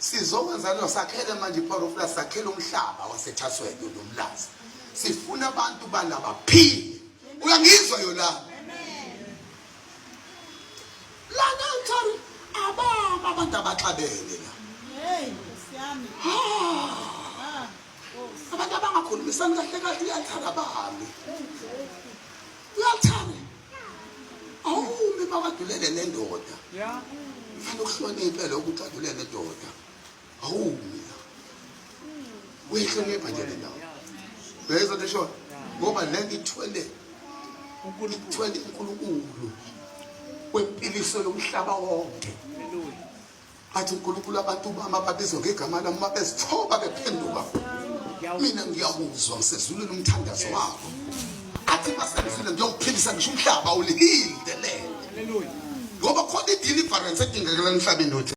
Sizokwenza lo sakhele manje iPower of Life, sakhele umhlaba waseChatsworth nomlazi. Sifuna abantu balaba phile. Uyangizwa Yolanda? Lana ngithari ababa abantu abaxabene la. Hey, Nkosi yami. Ah. Abantu abangakhulumisani kahle kahle uyathanda bami. Uyathanda. Awumi bakadulele nendoda. Yeah. Fanele ukuhloniphe lokhu ukuthi adulele nendoda. Awumi la. Uyihlonipha nje le ndawo. Uyayizwa nto eshoyo? Ngoba le nto ithwele ithwele uNkulunkulu wempiliso yomhlaba wonke. Hallelujah. Athi uNkulunkulu abantu bami ababizwa ngegama lami uma bezithoba bephenduka mina ngiyakuzwa ngisezulwini umthandazo wabo. Athi masengizwile ngiyowuphilisa ngisho umhlaba ulihilde le. Hallelujah. Ngoba khona i-deliverance edingekela emhlabeni wethu.